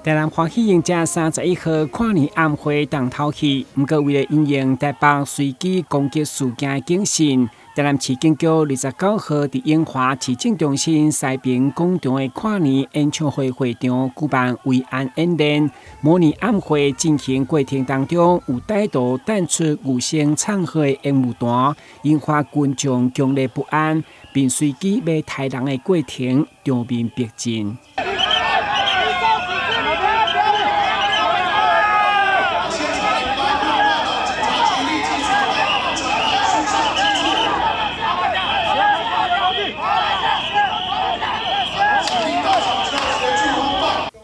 台南歡喜迎接31號跨年暗會重頭戲，毋過為了因應台北隨機攻擊事件的警訊，台南市警局29號佇永華市政中心西平廣場的跨年演唱會會場舉辦維安演練，模擬暗會進行過程當中，有歹徒彈出預先藏好的煙霧彈，引發群眾強烈不安，並隨機欲刣人的過程場面逼真。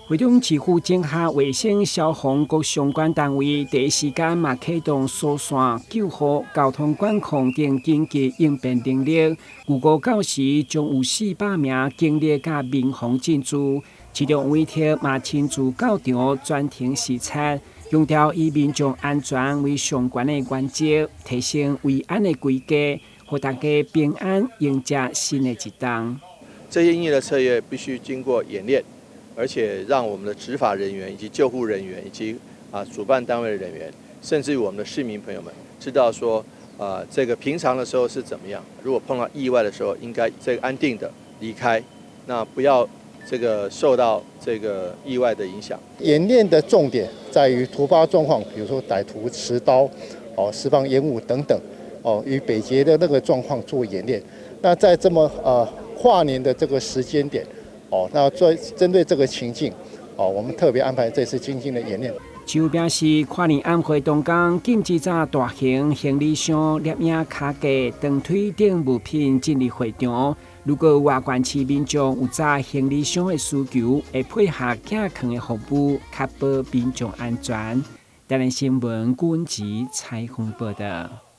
會中市府整合衛生、消防各相關單位，第一時間嘛啟動疏散、救護、交通管控等緊急應變能力。預估到時將有400名警力佮民防進駐，市長委託嘛親自到場專程視察，強調以民眾安全為上懸的原則，提升維安的規格，予大家平安迎接新的一冬。這些應變的策略必須經過演練。而且讓我們的執法人員以及救護人員以及主辦單位的人員，甚至於我們的市民朋友們，知道說，這個平常的時候是怎麼樣，如果碰到意外的時候，應該這個安定的離開，那不要這個受到這個意外的影響。演練的重點在於突發狀況，比如說歹徒持刀、釋放煙霧等等，與北捷的那個狀況做演練。那在這麼跨年的這個時間點。那做針對這個情境，我們特別安排這次精進的演練。市府表示，跨年暗會當天禁止載大型行李箱、攝影卡架、長腿等物品進入會場。如果外縣市民眾有載行李箱的需求，會配合寄囥的服務，確保民眾安全。台南新聞郭文吉採訪報導。